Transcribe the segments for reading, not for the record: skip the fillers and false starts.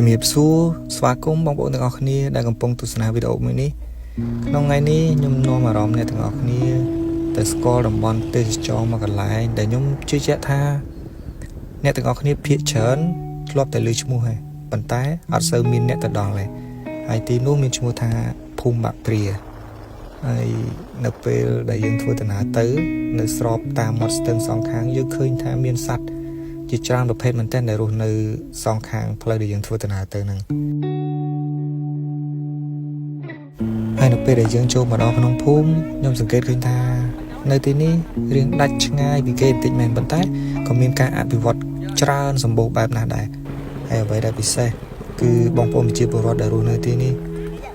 ជំរាបសួរស្វាគមន៍បងប្អូនទាំងអស់គ្នាដែលកំពុងទស្សនាវីដេអូមួយនេះក្នុងថ្ងៃនេះខ្ញុំនាំអារម្មណ៍អ្នកទាំងអស់គ្នាទៅស្គាល់តំបន់ទេសចរណ៍មួយកន្លែងដែលខ្ញុំជឿជាក់ថាអ្នកទាំងអស់គ្នាភាគច្រើនធ្លាប់តែឮឈ្មោះហើយប៉ុន្តែអត់សូវមានអ្នកទៅដល់ទេហើយទីនោះមានឈ្មោះថាភូមិបាក់ព្រាហើយនៅពេលដែលយើងធ្វើដំណើរទៅនៅស្របតាមមាត់ស្ទឹងសងខាងយើងឃើញថាមានសត្វជាច្រើនប្រភេទមែនទែនដែលរស់នៅសងខាងផ្លូវដែលយើងធ្វើដំណើរទៅហ្នឹងហើយនៅពេលដែលយើងចូលមកដល់ក្នុងភូមិខ្ញុំសង្កេតឃើញថានៅទីនេះរៀងដាច់ឆ្ងាយពីគេបន្តិចមែនប៉ុន្តែក៏មានការអភិវឌ្ឍច្រើនសម្បូរបែបណាស់ដែរហើយអ្វីដែលពិសេសគឺបងប្អូនប្រជាពលរដ្ឋដែលរស់នៅទីនេះ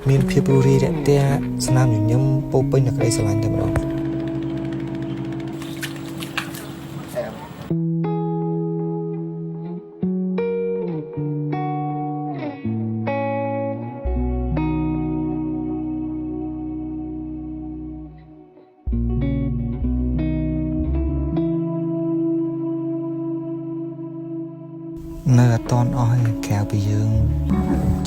មានភាពរួសរាយរាក់ទាក់ស្នាមញញឹមពោរពេញដោយក្តីស្រឡាញ់តែម្ដងនៅអត់តន់អស់ទេក្រៅពីយើង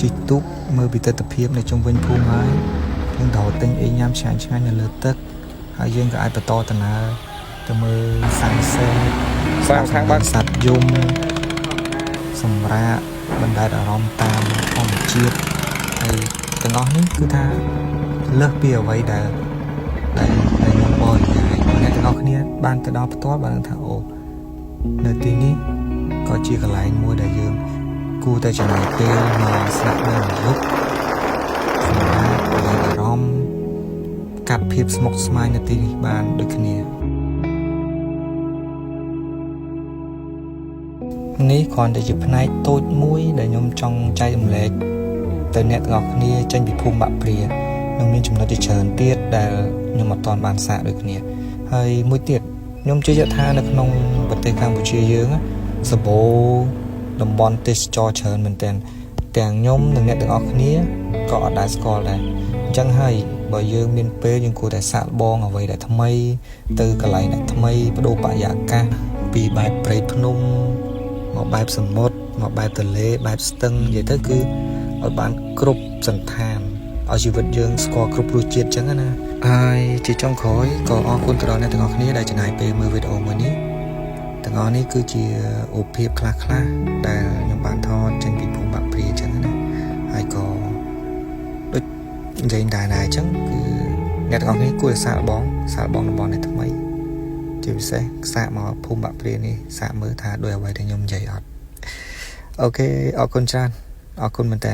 ជិះទូកមើលពីទិដ្ឋភាពនៅជុំវិញភូមិហើយយើងត្រូវទិញអីញ៉ាំឆ្ងាញ់ឆ្ងាញ់នៅលើទឹកហើយយើងក៏អាចបន្តដំណើរទៅមើល sunset សាមខាងបាត់ សត្វយំសម្រាប់បណ្ដែតអារម្មណ៍តាមធម្មជាតិហើយទាំងអស់នេះគឺថាលើសពីអ្វីដែលដែលដែលខ្ញុំបរិយាយអ្នកទាំងអស់គ្នាបានទៅដល់ផ្ទាល់បានដឹងថាអូនៅទីនេះក៏ជាកន្លែងមួយដែលយើងគួរតែចំណាយពេលមកស្នាក់នៅមួយយប់សម្រាប់បណ្ដែតអារម្មណ៍កាត់ភាពស្មុគស្មាញនៅទីនេះបានដូចគ្នា នេះគ្រាន់តែជាផ្នែកតូចមួយដែលខ្ញុំចង់ចែករំលែកទៅអ្នកទាំងអស់គ្នាចេញពីភូមិបាក់ព្រានឹងមានចំណុចជាច្រើនទៀតដែលខ្ញុំអត់ទាន់បានសាកដូចគ្នាហើយមួយទៀតខ្ញុំជឿជាក់ថានៅក្នុងប្រទេសកម្ពុជាយើងសម្បូរតំបន់ទេសចរច្រើនមែនទែនទាំងខ្ញុំនិងអ្នកទាំងអស់គ្នាក៏អត់ដែលស្គាល់ដែរអញ្ចឹងហើយបើយើងមានពេលយើងគួរតែសាកល្បងអ្វីដែលថ្មីទៅកន្លែងដែលថ្មីបដូរបរិយាកាសពីបែបព្រៃភ្នំ មកបែបសមុទ្រមកបែបទន្លេបែបស្ទឹងនិយាយទៅគឺឲ្យបានគ្រប់សន្តានឲ្យជីវិតយើងស្គាល់គ្រប់រសជាតិចឹងណាហើយជាចុងក្រោយក៏អរគុណទៅដល់អ្នកទាំងអស់គ្នាដែលចំណាយពេលមើលវីដេអូមួយនេះទាំងអស់នេះគឺជារូបភាពខ្លះៗដែលខ្ញុំបានថតចេញពីភូមិបាក់ព្រាចឹងណាហើយក៏ដូចនិយាយដែរដែរចឹងគឺអ្នកទាំងអស់គ្នាគួរតែសាកល្បងសាកល្បងតំបន់នេះថ្មី ជាពិសេសសាកមកភូមិបាក់ព្រានេះសាកមើលថាដោយអ្វីដែលខ្ញុំនិយាយអត់OK អរគុណច្រើនអរគុណមែនតើ